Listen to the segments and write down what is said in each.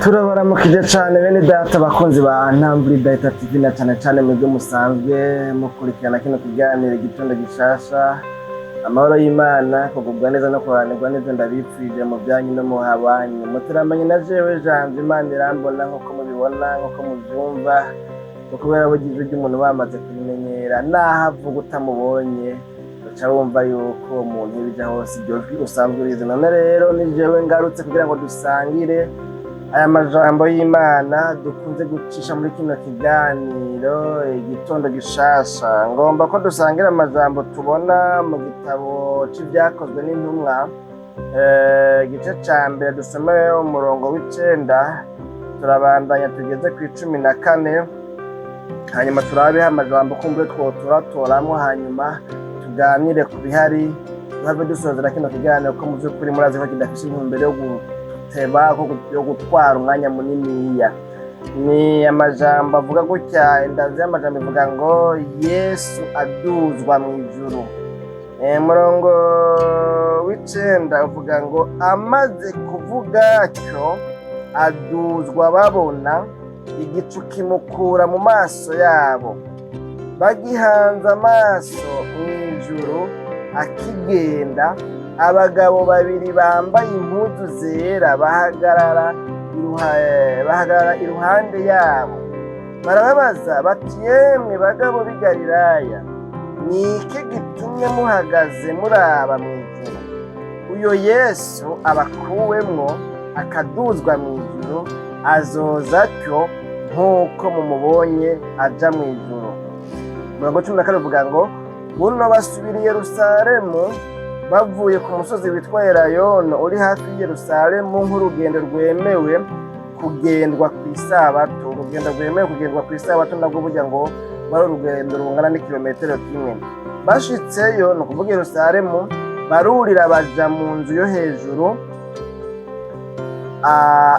Turabaramukije cane bene data, bakunzi ba Ntamburi Data TV, na cane cane mwebwe musanzwe mukurikirana kino kiganiro Igitondo Gishasha. Amahoro y'Imana, kugubwa neza no kuranirwa neza ndabipfirije mu byanyu no mu habanyu. Muteramanye na jewe Janvier Imana irambona, nk'uko mubibona, nk'uko muvyumva, kuko kubera burya ijwi ry'umuntu bamaze kurimenyera, naho avuga utamubonye uca wumva yuko umuntu iyo bija hose iryo jwi usanzwe urizi. None rero ni jewe ngarutse kugira ngo dusangire aya majambo y'Imana dukunze gucisha muri kino kiganiro Igitondo Gishasha. Ngomba ko dusangira amajambo tubona mu gitabo c'Ivyakozwe n'Intumwa, igice ca mbere, dusome umurongo w'9, turabandanya tugeze ku 14, hanyuma turabeho amajambo kumbure twotoratoramwo, hanyuma tuganire ku bihari, duhave dusozera kino kiganiro, ko mu vy'ukuri murazi ko kidafise intumbero yo guteba, yo gutwara umwanya muniniya. Ni amajambo avuga gutya, indazi y'amajambo ivuga ngo "Yesu aduzwa mu ijuru". Murongo w'9 uvuga ngo: "Amaze kuvuga atyo aduzwa babona, igicu kimukura mu maso yabo. Bagihanze amaso mu ijuru akigenda, abagabo babiri bambaye impuzu zera bahagarara iruhande yabo. Barababaza bati: 'Yemwe bagabo b'i Galilaya, ni iki gitumye muhagaze muraba mu ijuru? Uyo Yesu abakuwemwo akaduzwa mu ijuru azoza atyo nk'uko mumubonye aja mu ijuru.'" Umurongo 12 uvuga ngo: "Buno basubira i Yerusalemu bavuye ku musozi witwa Elayono uri hafi y'i Yerusalemu, nk'urugendo rwemewe kugendwa ku isabato." Urugendo rwemewe kugendwa ku isabato nabwo burya ngo rwari urugendo rungana n'ikilometero 1. Bashitseyo, ni ukuvuga Yerusalemu, barurira baja mu nzu yo hejuru,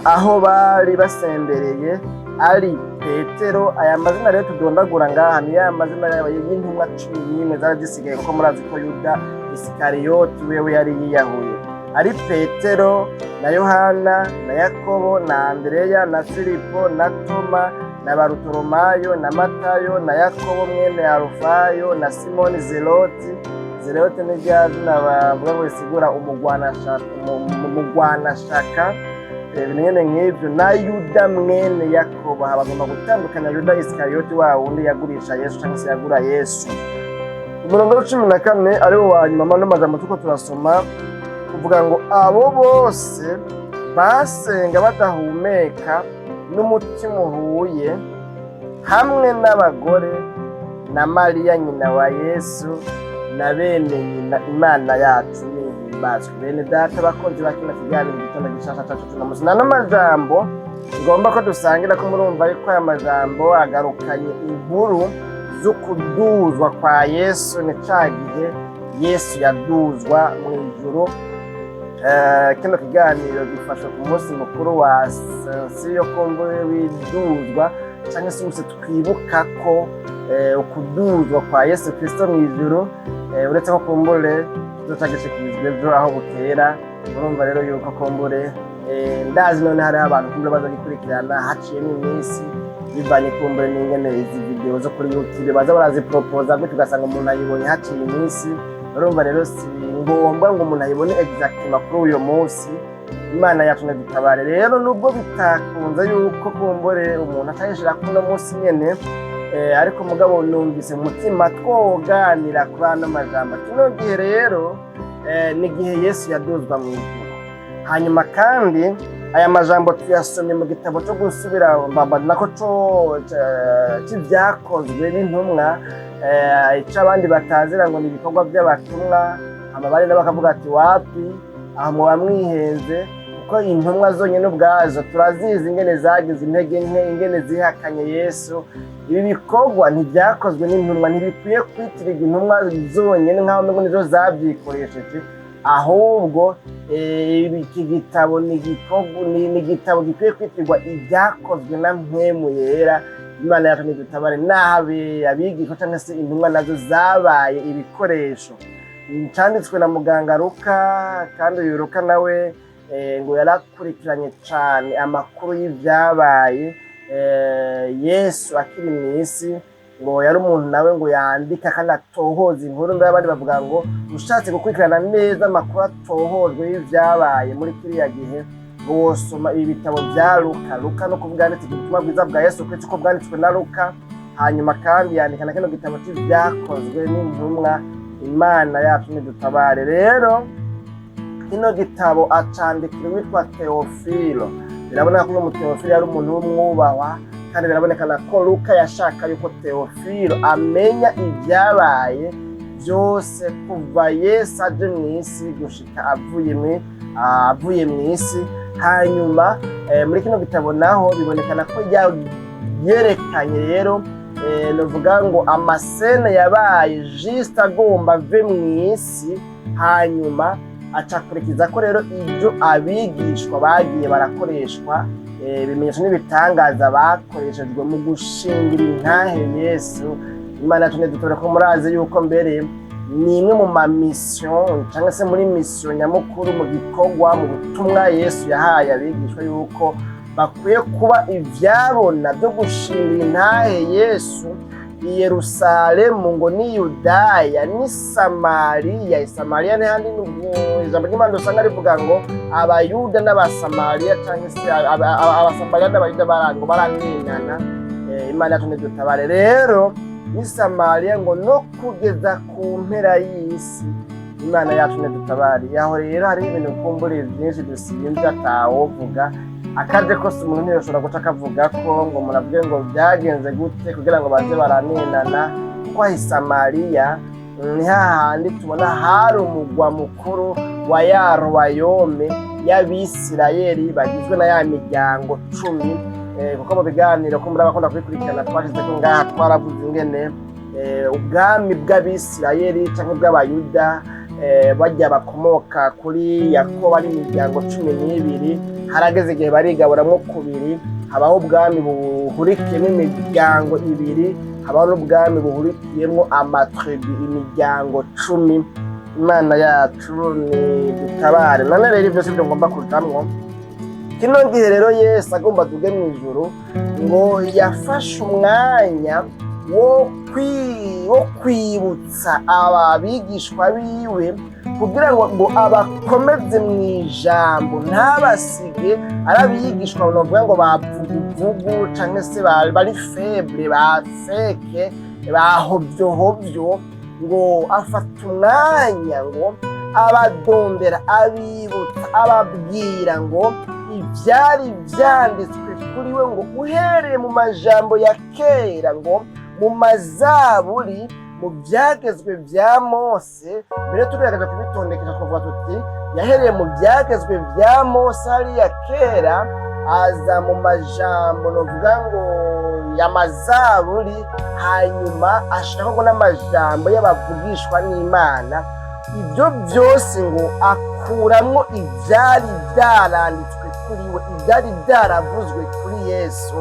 aho bari basembereye ari Petero. Aya mazina rero tudondagura ngaha ni ya mazina y'intumwa 11 zari zisigaye, kuko murazi ko Yuda Isikariyoti wewe yari yiyahuye. Ari Petero na Yohana na Yakobo na Andereya na Filipo na Toma na Barutolomayo na Matayo na Yakobo mwene Arufayo na Simoni Zeloti. Zeloti ni rya zina bavuga ngo risigura umugwanashaka, ibintu nyene nk'ivyo, na Yuda mwene Yakobo. Aha bagomba gutandukanya Yuda Isikariyoti wa wundi yagurisha Yesu cyangwa se yagura Yesu. Umurongo wa 14 ariwo wa nyuma, ano majambo turiko turasoma kuvuga ngo: "Abo bose basenga badahumeka n'umutima uhuye, hamwe n'abagore na Mariya nyina wa Yesu na bene nyina. Imana yacu nihimbazwe." Bene data bakunzi ba kino kiganiro Igitondo Gishasha cacu cuno musi, nano majambo ngomba ko dusangira, ko murumva yuko aya majambo agarukanye inkuru z'ukuduzwa kwa Yesu. Ni ca gihe Yesu yaduzwa mu ijuru. Kino kiganiro gifasha ku munsi mukuru wa Ascension, kumbure w'iduzwa, cyangwa se umunsi twibuka ko ukuduzwa kwa Yesu Kristo mu ijuru, uretse ko kumbure tuzoca gishikirizwa ejo aho bukera. Urumva rero yuko kumbure ndazi none hariho abantu kumbure bazagikurikirana haciyemo iminsi, bivanye kumbure n'ingene izi video zo kuri YouTube baza baraziporopoza gutyo, ugasanga umuntu ayibonye haciye iminsi. Urumva rero si ngombwa ngo umuntu ayibone exactement kuri uyo munsi. Imana yacu ntidutabare. Rero nubwo bitakunze yuko kumbure umuntu atayishira kuno munsi nyene, ariko mugabo numvise mu mutima twoganira kuri ano majambo. Kino gihe rero ni igihe Yesu yaduzwa mu ijuru. Hanyuma kandi aya majambo tuyasomye mu gitabo cyo gusubira mbamba nako co c'Ivyakozwe n'Intumwa, ico abandi batazira ngo ni Ibikorwa by'Abatumwa. Amabari nabo bakavuga ati: "Wapi, aho muba mwihenze, kuko intumwa zonyine ubwazo turazizi ingene zagize intege nke, ingene zihakanye Yesu." Ibi bikorwa ntibyakozwe n'intumwa, ntibikwiye kwitirirwa intumwa zonyine nk'aho umengo nizo zabyikoresheje. Ahubwo iki gitabo ni igitabo gikwiye kwitirirwa Ibyakozwe na Mpwemu Yera. Imana yacu ntidutabare. Naho abigishwa cyangwa se intumwa nazo zabaye ibikoresho, canditswe na muganga Luka, kandi uyu Luka nawe ngo yarakurikiranye cane amakuru y'ivyabaye Yesu akiri mw'isi. Ngo yari umuntu nawe ngo yandika kandi atohoza inkuru. Mbere abandi bavuga ngo ushatse gukurikirana neza amakuru atohojwe y'ivyabaye muri kiriya gihe, ngo wosoma ibi bitabo vya Luka. Luka no kuvuga yanditse ubutumwa bwiza bwa Yesu Kristo ko bwanditswe na Luka, hanyuma kandi yandika na kino gitabo c'Ivyakozwe n'Intumwa. Imana yacu nidutabare. Rero kino gitabo acandikira uwitwa Teofilo. Biraboneka ko uyu Muteofilo yari umuntu w'umwubahwa, kandi birabonekana ko Luka yashaka yuko Teofilo amenya ibyabaye byose kuva Yesu aje mu isi gushika avuye mu isi. Hanyuma muri kino gitabo naho bibonekana ko yerekanye rero novuga ngo ama scènes yabaye juste agomba ave mu isi, hanyuma acakurikiza ko rero ibyo abigishwa bagiye barakoreshwa, ibimenyetso n'ibitangaza bakoreshejwe mu gushingira intahe Yesu. Imana yacu ntidutore ko murazi yuko mbere ni imwe mu ma mission, cyangwa se muri mission nyamukuru, mu gikorwa, mu butumwa Yesu yahaye abigishwa, yuko bakwiye kuba ivyabona byo gushingira intahe Yesu i Yerusalemu, ngo ni Yudaya ni Samariya. Isamariya n'ahandi ijambo ry'Imana usanga rivuga ngo Abayuda n'Abasamariya, cyangwa se Abasamariya n'Abayuda ngo baraninana. Imana yacu ntidutabare. Rero ni Samariya ngo no kugeza ku mpera y'isi. Imana yacu ntidutabare. Aho rero hariho ibintu kumbure byinshi dusinze atawovuga akaje kose. Umuntu ntiyoshobora guca akavuga ko ngo umuntu avuge ngo byagenze gute kugira ngo baze baraninana, kuko aho i Samariya ni hahandi tubona hari umugwa mukuru wa ya royaume y'Abisirayeli bagizwe na ya miryango 10. Kuko mu biganiro ko muri abakunda kubikurikirana twashize ko ngaha, twaravuze ingene ubwami bw'Abisirayeli cyangwa bw'Abayuda, bajya bakomoka kuri Yakobo, ari imiryango 12, harageze igihe barigaburamwo kubiri. Habaho ubwami buhurikiyemo imiryango ibiri, habaho n'ubwami buhurikiyemo ama tribus, imiryango 10. Imana yacu ni dutabare. None rero ibyo si byo ngomba kujamwo kino gihe. Rero Yesu agomba duge mu ijuru, ngo yafashe umwanya wo kwibutsa abigishwa biwe kugira ngo abakomeze mu ijambo, ntabasige ari abigishwa bavuga ngo bavuguvugu cyangwa se bari faible, ba feke, ba hovyo. Ngo afata umwanya ngo abadondera, abibutsa, ababwira ngo ibyari byanditswe kuri we, ngo uhereye mu majambo ya kera, ngo mu mazaburi, mu byagezwe bya Mose. Mbere tugerageza kubitondekesha, twavuga tuti yahereye mu byagezwe bya Mose hariya kera, aza mu majambo novuga ngo y'amazaburi, hanyuma ashiraho ngo n'amajambo y'abavugishwa n'Imana. Ibyo byose ngo akuramwo ibyari byaranditswe kuri we, ibyari byaravuzwe kuri Yesu,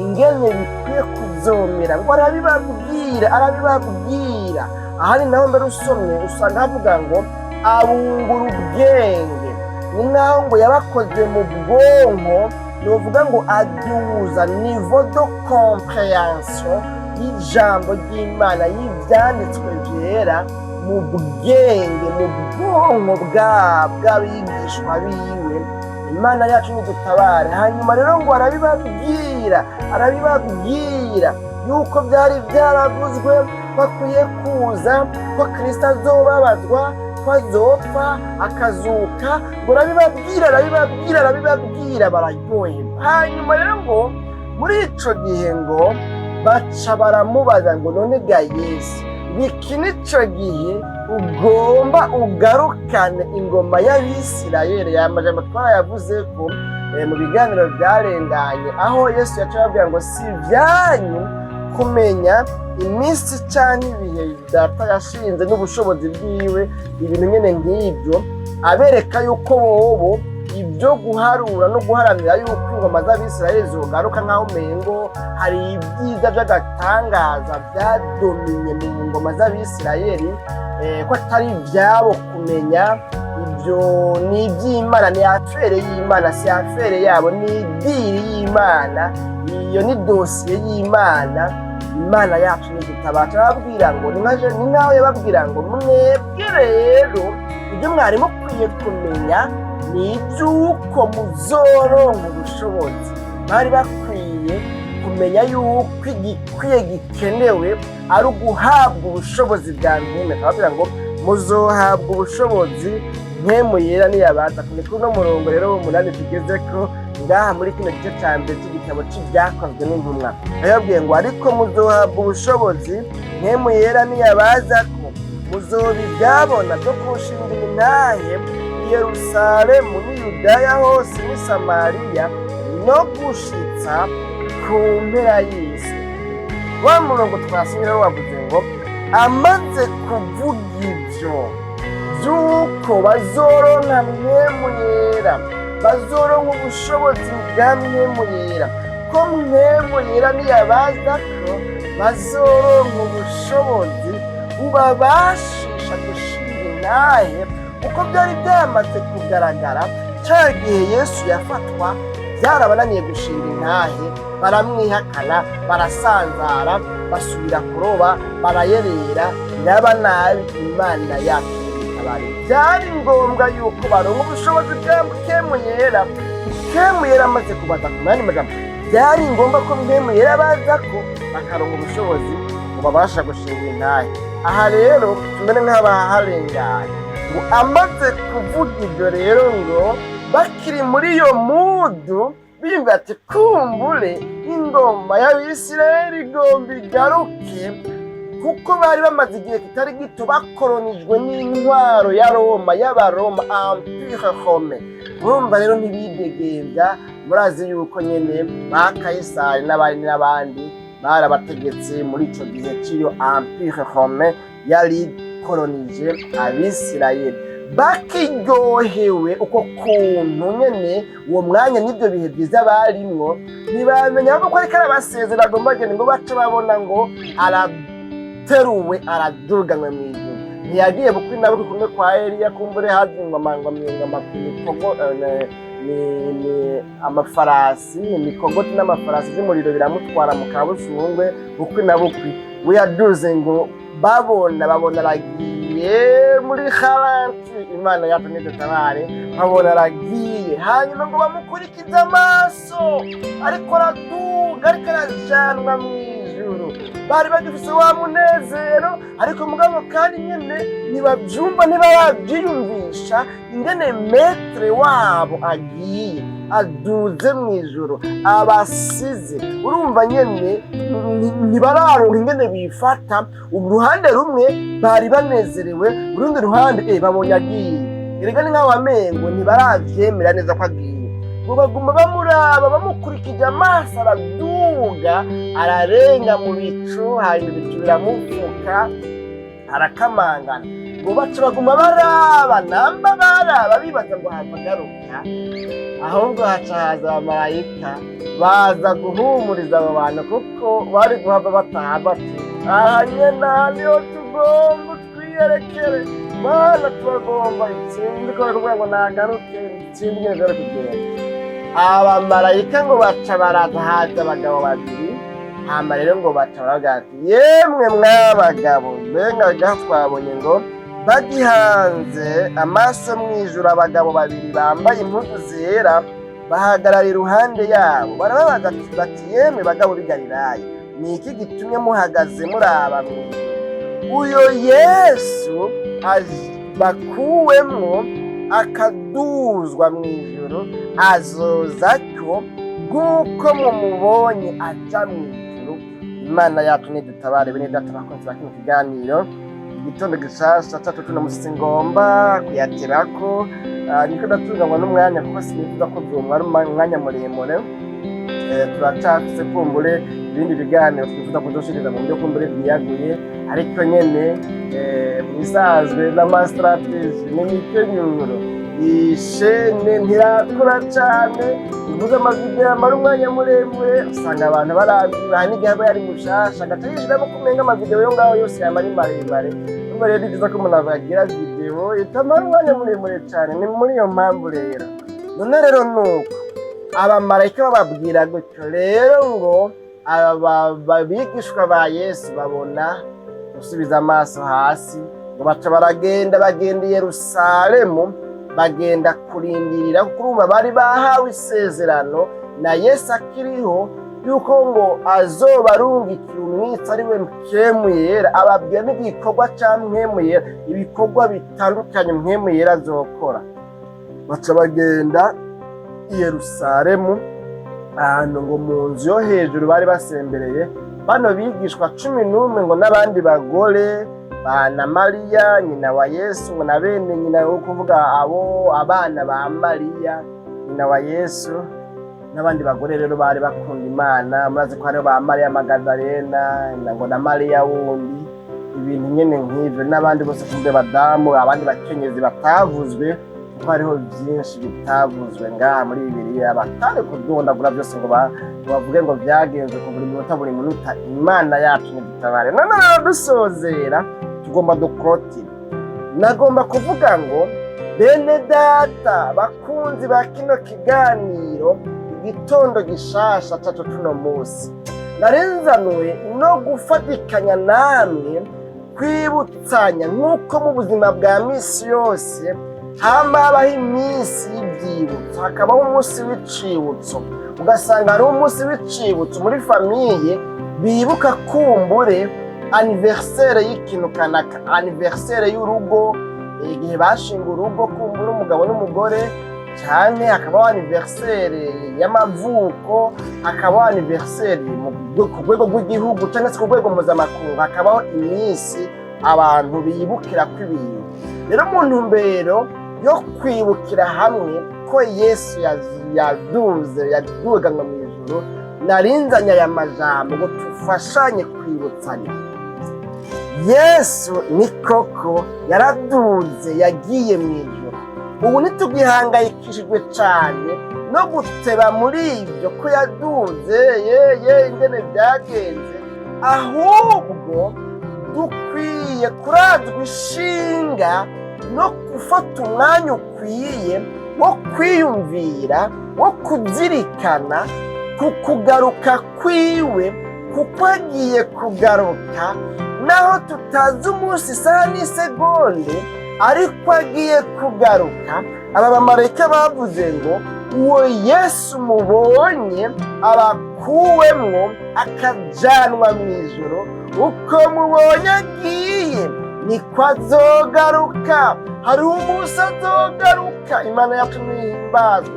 ingene bikwiye kuzomera, ngo arabibabwira, arabibabwira. Ahandi naho mbere usomye usanga havuga ngo abungura ubwenge, ni nkaho ngo yabakoze mu bwonko, ni ukuvuga ngo aduza niveau de compréhension y'ijambo ry'Imana, y'ibyanditswe byera, mu bwenge, mu bwonko bw'abigishwa biwe. Imana yacu nidutabare. Hanyuma rero ngo arabibabwira, arabibabwira yuko byari byaravuzwe ko akwiye kuza, ko Kirisito azobabazwa, ko azopfa akazuka. Ngo arabibabwira, arabibabwira, arabibabwira, bararyoherwa. Hanyuma rero ngo muri ico gihe ngo baca baramubaza ngo: "None ga Yesu, biki nico gihe ugomba ugarukane ingoma y'Abisirayeli?" Aya majambo twarayavuze ko mu biganiro byarenganye, aho Yesu yaciye ababwira ngo si ibyanyu kumenya iminsi cyangwa ibihe Data yashinze n'ubushobozi bwiwe, ibintu nyine nk'ibyo, abereka yuko bobo ibyo guharura no guharanira yuko ingoma z'Abisirayeli zogaruka, nk'aho umengo hari ibyiza by'agatangaza byadominye mu ngoma z'Abisirayeli, ko atari ibyabo kumenya ibyo. Ibyo ni iby'Imana, ni affaire y'Imana, si affaire yabo, ni deal y'Imana, iyo ni dosiye y'Imana. Imana yacu nidutabaca. Arababwira ngo ni nkaho yababwira ngo: "Mwebwe rero ibyo mwari mukwiye kumenya ni iby'uko muzoronka ubushobozi." Bari bakwiye kumenya yuko igikwiye gikenewe ari uguhabwa ubushobozi bwa Mpwemu. Akababwira ngo: "Muzohabwa ubushobozi Mpwemu Yera niyabaza." Ni kuri uno murongo rero w'umunani tugeze ko ngaha muri kino gice ca mbere c'igitabo c'Ivyakozwe n'Intumwa. Yababwiye ngo: "Ariko muzohabwa ubushobozi Mpwemu Yera niyabaza ko, muzoba ibyabona byo kunshingira intahe i Yerusalemu n'i Yudaya hose n'i Samariya no gushitsa ku mpera y'isi." Wa murongo twasomye rero wavuze ngo: amaze kuvuga ivyo vy'uko bazoronka Mpwemu Yera, bazoronka ubushobozi bwa Mpwemu Yera, ko Mpwemu Yera niyabaza ko bazoronka ubushobozi bubabashisha gushinga intahe, uko byari byamaze kugaragara ca gihe Yesu yafatwa, byarabananiye gushinga intahe, baramwihakana, barasanzara, basubira kuroba, barayerera, biraba nabi. Imana yacu itabare. Byari ngombwa yuko baronka ubushobozi bwa Mpwemu Yera. Mpwemu Yera amaze kubaza, ku yandi majambo, byari ngombwa ko Mpwemu Yera baza ko bakaronka ubushobozi bubabasha gushinga intahe. Aha rero tumere nk'abaharengaye ngo amaze kuvuga ibyo rero, ngo bakiri muri iyo mood, biyumva ati: "Kumbure ingoma y'Abisirayeli igomba igaruke," kuko bari bamaze igihe kitari gito bakoronijwe n'intwaro ya Roma, y'Abaroma, Empire romain. Urumva rero ntibidegembya. Murazi yuko nyene ba Kayisari n'abandi n'abandi barabategetse muri ico gihe c'iyo Empire romain yari koronije Abisirayeli. Bakiryohewe uko kuntu nyene uwo mwanya n'ibyo bihe byiza barimwo, ntibamenya ko ariko arabasezera, agomba agenda, ngo bace babona ngo arateruwe, araduganwe mu ijuru. Ntiyagiye bukwi na bukwi kumwe kwa Eliya, kumbure hazingwa ngo imikogo ni amafarasi, imikogoti n'amafarasi by'umuriro biramutwara mu kabushungwe. Bukwi na bukwi we yaduze, ngo babona aragiye muri haranti. Imana yacu nidutabare. Babona aragiye, hanyuma ngo bamukurikize amaso, ariko araduga, ariko arajanwa mu ijuru. Bari bagifise wa munezero, ariko mugabo kandi nyene ntibavyumva, ntibaravyiyumvisha ingene maître wabo agiye, aduze mu ijuru, abasize. Urumva nyene ntibararonka ingene bifata. Uruhande rumwe bari banezerewe, urundi ruhande babonye agiye. Erega ni nk'aho wamengo ntibaravyemera neza ko agiye, ngo baguma bamuraba, bamukurikije amaso, araduga, ararenga mu bicu, hanyuma ibicu biramufuka, arakamangana. Ngo baca baguma baraba, namba baraba bibaza ngo hava agaruka, ahubwo haca haza abamarayika, baza guhumuriza abo bantu, kuko bari guhava bataha bati: "Aha nyene, aha niho tugomba, twiyerekere Mana, turagomba." Sinzi ko bari kuvuga ngo nagaruke, sinzi ingene vyari kugenda. Abamarayika ngo baca baraza, haza abagabo babiri. Hama rero ngo baca baravuga ati: "Yemwe mw'abagabo, mbenga gaho twabonye ngo bagihanze amaso mw'ijuru, abagabo babiri bambaye impuzu zera bahagarara iruhande yabo. Barababaza bati: 'Yemwe bagabo b'i Galilaya, ni iki gitumye muhagaze muraba mw'ijuru? Uyo Yesu bakuwemwo akaduzwa mw'ijuru azoza atyo nk'uko mumubonye aja mw'ijuru.'" Imana yacu nidutabare. Bene data bakunzi ba kino kiganiro Igitondo Gishasha cacu, tuno musi ngomba kuyaterako, niko ndatunganywa n'umwanya, kuko sinifuza ko vyomara umwanya muremure. Turacafise kumbure ibindi biganiro twifuza kuzoshikiriza mu buryo kumbure bwiyaguye, ariko nyene mwisanzwe n'ama stratégies n'imikenyuro, i chaîne ntirakura cane. Uvuze ama vidéo amara umwanya muremure, usanga abantu barambiwe. Hari n'igihe aba yari mushasha, agaca yishiramo kumenga ama vidéo yo ngaho yose yama ari maremare. Kuba rero ni byiza ko umuntu agira video itamara umwanya muremure cyane. Ni muri iyo mpamvu rero. None rero nuko abamarayika bababwira gutyo rero, ngo aba bigishwa ba Yesu babona gusubiza amaso hasi, ngo baca baragenda, bagenda i Yerusalemu, bagenda kurindirira, kuko urumva bari bahawe isezerano na Yesu akiriho yuko ngo azoba arungikira umwitsi, ari we Mpwemu Yera. Ababwira n'igikorwa ca Mpwemu Yera, ibikorwa bitandukanye Mpwemu Yera azokora. Baca bagenda i Yerusalemu, ahantu ngo mu nzu yo hejuru bari basembereye bano bigishwa 11, ngo n'abandi bagore ba na Mariya nyina wa Yesu, ngo na bene nyina, wo kuvuga abo abana ba Mariya nyina wa Yesu, n'abandi bagore rero bari bakunda Imana. Murazi ko hariho ba Mariya Magadalena ngo na Mariya wundi, ibintu nyene nk'ivyo, n'abandi bose kumbe badamu, abandi bakenyezi batavuzwe, kuko hariho byinshi bitavuzwe ngaha muri Bibiliya batari kudondagura byose ngo bavuge ngo byagenze ku buri munota buri munota. Imana yacu ntidutabare. None rero dusozera, tugomba dukorotire. Nagomba kuvuga ngo bene data bakunzi ba kino kiganiro Igitondo Gishasha cacu tuno munsi, narinzanuwe no gufatikanya namwe kwibutsanya nk'uko mu buzima bwa misi yose hama habaho iminsi y'ibyibutso, hakabaho umunsi w'icibutso, ugasanga hariho umunsi w'icibutso muri famille, bibuka kumbure anniversaire y'ikintu kanaka, anniversaire y'urugo, igihe bashinga urugo kumbura umugabo n'umugore cyane, hakabaho anniversaire y'amavuko, hakabaho anniversaire ku rwego rw'igihugu cyangwa se ku rwego mpuzamakungu, hakabaho iminsi abantu bibukira ko ibintu. Rero mu ntumbero yo kwibukira hamwe ko Yesu yaduze, yaduganwa mu ijuru, narinzanye aya majambo ngo tufashanye kwibutsanya. Yesu ni koko yaraduze, yagiye mu ijuru. Ubu ntitugihangayikishijwe cyane no guteba muri ibyo ko yaduze, yeye ingene byagenze, ahubwo dukwiye kurazwa ishinga no gufata umwanya ukwiye wo kwiyumvira, wo kuzirikana ku kugaruka kwiwe, kuko agiye kugaruka, naho tutazi umunsi, isaha n'isegonde, ariko agiye kugaruka. Aba bamarayika bavuze ngo uwo Yesu mubonye abakuwemwo akajanwa mu ijoro, uko mubonye agiye niko azogaruka. Hariho umunsi azogaruka. Imana yacu nihimbazwe.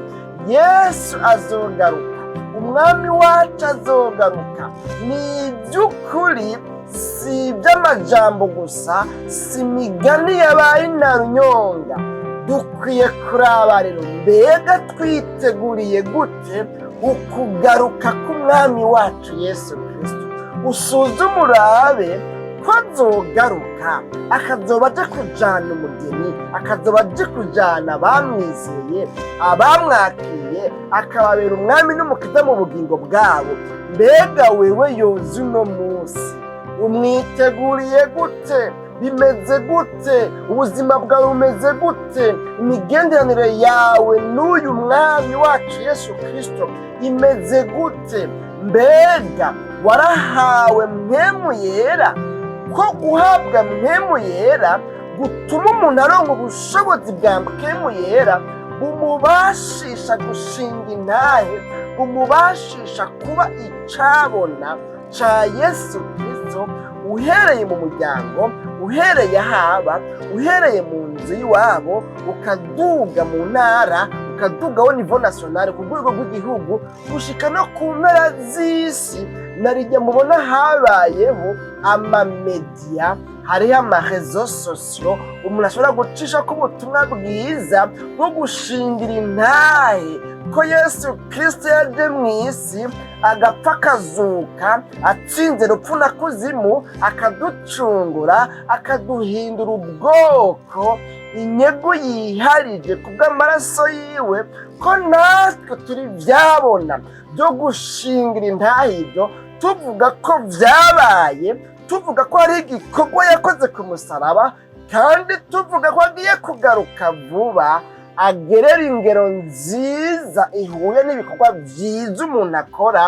Yesu azogaruka, Umwami wacu azogaruka. Ni iby'ukuri, si iby'amajambo gusa, si imigani yabaye inarunyonga. Dukwiye kuraba rero, mbega twiteguriye gute ukugaruka k'Umwami wacu Yesu Kirisito? Usuzume urabe ko azogaruka, akazoba aje kujana umugeni, akazoba aje kujana abamwizeye, abamwakiriye, akababera umwami n'umukiza mu bugingo bwabo. Mbega wewe yoza uno munsi umwiteguriye gute? Bimeze gute? Ubuzima bwawe bumeze gute? Imigenderanire yawe n'uyu Mwami wacu Yesu Kirisito imeze gute? Mbega warahawe Mpwemu Yera? Ko guhabwa Mpwemu Yera gutuma umuntu aronka ubushobozi bwa Mpwemu Yera bumubashisha gushinga intahe, bumubashisha kuba icabona ca Yesu Kirisito, uhereye mu muryango, uhereye ahaba, uhereye mu nzu y'iwabo, ukaduga mu ntara, ukaduga au niveau national, ku rwego rw'igihugu, gushika no ku mpera z'isi. Narijya mubona habayeho ama médias, hariho ama réseaux sociaux umuntu ashobora gucisha ko ubutumwa bwiza bwo gushingira intahe ko Yesu Kirisito yaje mu isi, agapfa, akazuka, atsinze rupfu na kuzimu, akaducungura, akaduhindura ubwoko, inyungu yiharije ku bw'amaraso yiwe, ko natwe turi byabona byo gushingira intahe ibyo tuvuga ko byabaye. Tuvuga ko hari igikorwa yakoze ku musaraba, kandi tuvuga ko agiye kugaruka vuba, agerera ingero nziza ihuye n'ibikorwa byiza umuntu akora,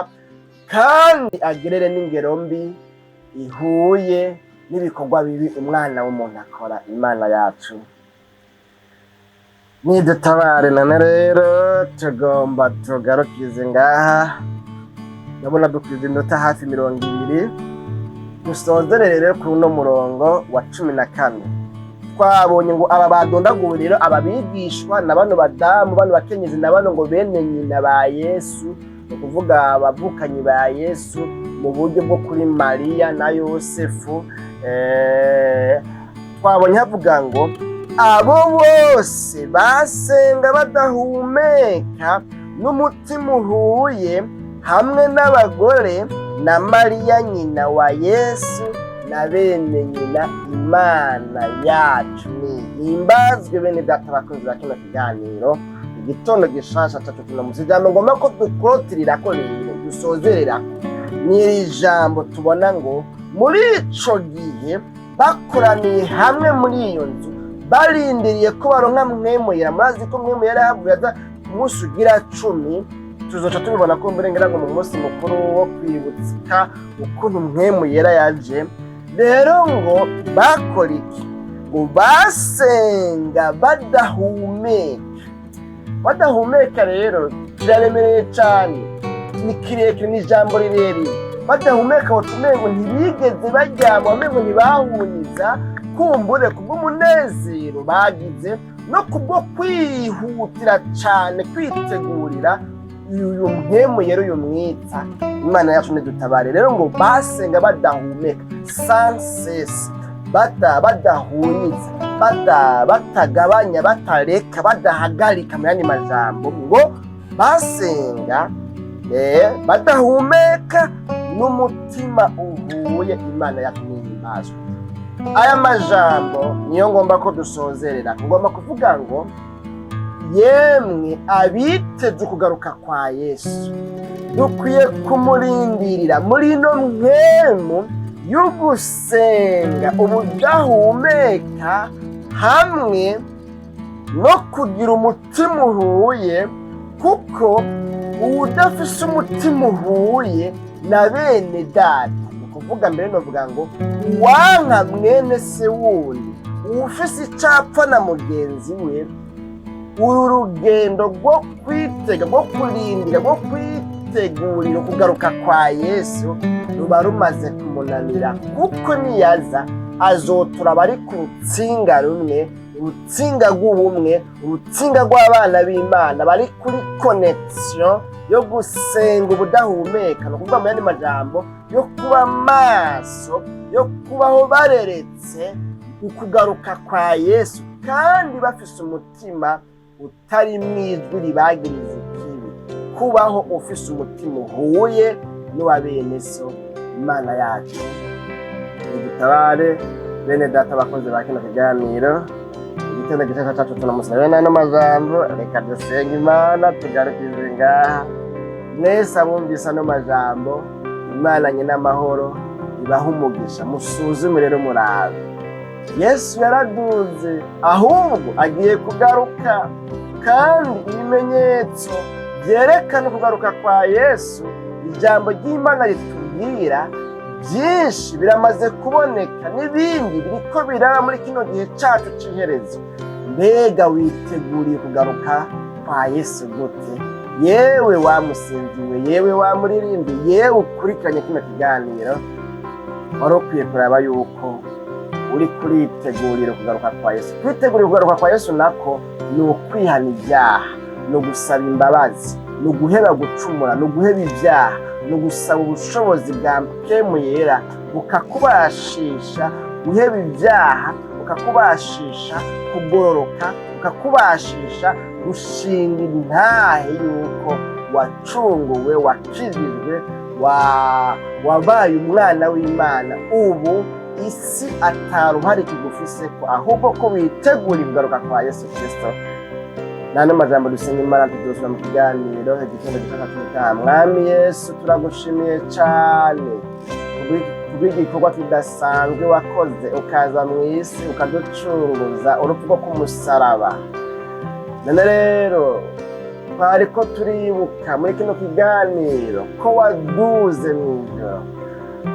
kandi agerere n'ingero mbi ihuye n'ibikorwa bibi umwana w'umuntu akora. Imana yacu nidutabare. None rero tugomba tugarukize ngaha. Ndabona dukwiza iminota hafi 20. Dusozerere rero kuri uno murongo wa 14. Twabonye ngo aba badondaguwe rero, aba bigishwa na bano badamu, bano bakenyezi, na bano ngo bene nyina ba Yesu, ni ukuvuga abavukanyi ba Yesu mu buryo bwo kuri Mariya na Yosefu. Twabonye havuga ngo abo bose basenga badahumeka n'umutima uhuye, hamwe n'abagore na Mariya nyina wa Yesu na bene nyina. Imana yacu nihimbazwe. Bene data bakunzi ba kino kiganiro, Igitondo Gishasha cacu kino musi, ijambo ngomba ko dukorotirira ko rero dusozererako ni iri jambo tubona ngo muri ico gihe bakoraniye hamwe muri iyo nzu, barindiriye ko baronka Mpwemu Yera. Murazi ko Mpwemu Yera yahavuye aza ku munsi ugira 10. Tuzoca tubibona ko mbere ngira ngo mu munsi mukuru wo kwibutsa ukuntu Mpwemu Yera yaje. Rero ngo bakora iki? Ngo basenga badahumeka. Badahumeka rero kiraremereye cyane, ni kirekire, ni ijambo rirerire. Badahumeka, umengo ntibigeze baryama, umengo ntibahunyiza, kumbure kubw'umunezero bagize no kubwo kwihutira cyane kwitegurira uyu Mpwemu Yera, uyu mwitsa. Imana yacu ntidutabare. Rero ngo basenga badahumeka, sans cesse, badahunyiza, batagabanya, batareka, badahagarika. Mu yandi majambo ngo basenga badahumeka n'umutima uhuye. Imana yacu nihimbazwe. Aya majambo niyo ngomba ko dusozerera. Ngomba kuvuga ngo yemwe abiteze ukugaruka kwa Yesu, dukwiye kumurindirira muri ino mpwemu y'ugusenga ubudahumeka hamwe no kugira umutima uhuye, kuko uwudafise umutima uhuye na bene data, ni ukuvuga mbere novuga ngo uwanka mwene se wundi, uwufise icapfa na mugenzi we, uru rugendo rwo kwitega, rwo kurindira, rwo kwitegurira ukugaruka kwa Yesu ruba rumaze kumunanira, kuko niyaza azotura abari ku rutsinga rumwe, urutsinga rw'ubumwe, urutsinga rw'abana b'Imana bari kuri connexion yo gusenga ubudahumeka, ni ukuvuga mu yandi majambo yo kuba maso, yo kubaho bareretse ukugaruka kwa Yesu, kandi bafise umutima utari ijwi ribagiriza ikibi, kubaho ufise umutima uhuye n'uwa bene so. Imana yacu idutabare. Bene data bakozi ba kino kiganiro, Igitondo Gishasha cacu, tunamusaba bene ano majambo. Reka dusenge Imana, tugarukize ngaha. Mwese abumvise ano majambo, Imana nyina amahoro ibaha umugisha. Musuzume rero murabe. Yesu yaraduze, ahubwo agiye kugaruka, kandi ibimenyetso byerekana ukugaruka kwa Yesu, ijambo ry'Imana ritubwira, byinshi biramaze kuboneka n'ibindi biriko biraba muri kino gihe cacu c'iherezo. Mbega witeguriye kugaruka kwa Yesu gute? Yewe wamusinziwe, yewe wamuririmbi, yewe ukurikiranye kino kiganiro, wari ukwiye kuraba yuko uri kuritegurira kugaruka kwa Yesu. Kwitegurira kugaruka kwa Yesu nako ni ukwihana ibyaha, ni ugusaba imbabazi, ni uguheba gucumura, ni uguheba ibyaha, ni ugusaba ubushobozi bwa Mpwemu Yera bukakubashisha guheba ibyaha, bukakubashisha kugororoka, bukakubashisha gushinga intahe yuko wacunguwe, wakijijwe, wabaye umwana w'Imana. Ubu isi ataruhare kigufise ko, ahubwo ko witegura kugaruka kwa Yesu Kristo. Nano majambo dusenga Imana, tuzosubira mu kiganiro Igitondo Gishasha cy'ubutaha. Mwami Yesu, turagushimiye cyane kubw'iki. Kubw'igikorwa kidasanzwe wakoze, ukaza mu isi ukaducunguza urupfu rwo ku musaraba. None rero twariko turibuka muri kino kiganiro ko waduze mu ijoro.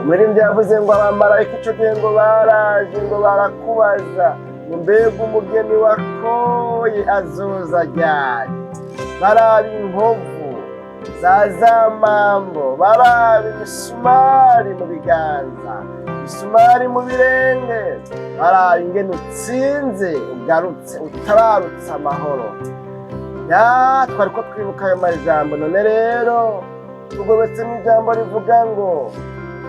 Umuririmbyi yavuze ngo abamarayika ico gihe ngo baraje, ngo barakubaza ngo: "Mbega umugeni wakoye azoza ryari?" Baraba inkovu za zamambo, baraba imisumari mu biganza, imisumari mu birenge, baraba ingene utsinze, ugarutse, utabarutse amahoro. Ya, twariko twibuka ayo majambo. None rero tugobetse n'ijambo rivuga ngo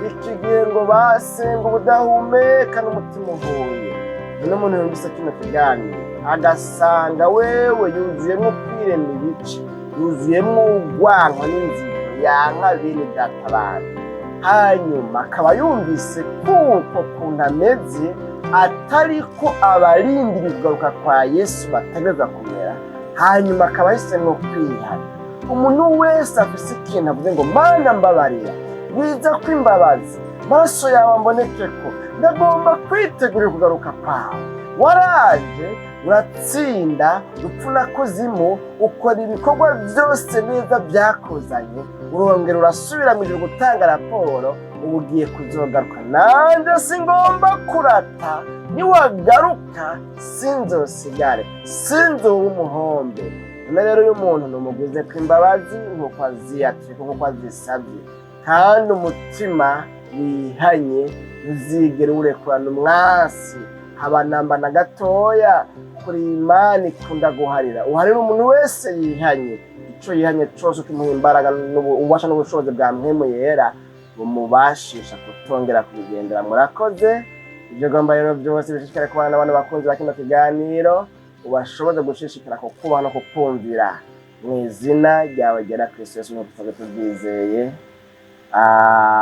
iki gihe ngo basenga ubudahumeka n'umutima uhuye. None umuntu yumvise kino kiganiro agasanga wewe yuzuyemwo kwirema ibice, yuzuyemwo urwanko n'inzigo, yanka bene data bandi, hanyuma akaba yumvise kuko kuntu ameze atari ko abarindiriye kugaruka kwa Yesu bategerezwa kumera, hanyuma akaba ahisemwo kwihana, umuntu wese afise ikintu avuze ngo: "Mana, mbabarira, wiza ko imbabazi, maso yawe amboneke, ko ndagomba kwitegurira kugaruka kwawe. Waraje uratsinda rupfu na kuzimu, ukora ibikorwa byose neza byakuzanye, urongera urasubira mu ijuru gutanga raporo. Ubu ugiye kuzogaruka, nanjye singomba kurata. Niwagaruka sinzosigare, sinzoba umuhombe." None rero uyu muntu numugwize ko imbabazi nk'uko aziyatire, nk'uko azisabye, kandi umutima wihanye ntuzigere urekurana umwasi haba namba na gatoya. Kuri Imana ikunda guharira, uharira umuntu wese yihanye. Ico yihanye cose kimuha imbaraga, ububasha n'ubushobozi bwa Mpwemu Yera bumubashisha kutongera kubigendera. Murakoze. Ibyo gomba rero byose bishishikare kubana n'abantu bakunzi ba kino kiganiro, ubashoboze gushishikara kukubaha no kukumvira. Mu izina ryawe ryera Kristo Yesu, nk'uko tubyizeye, amen.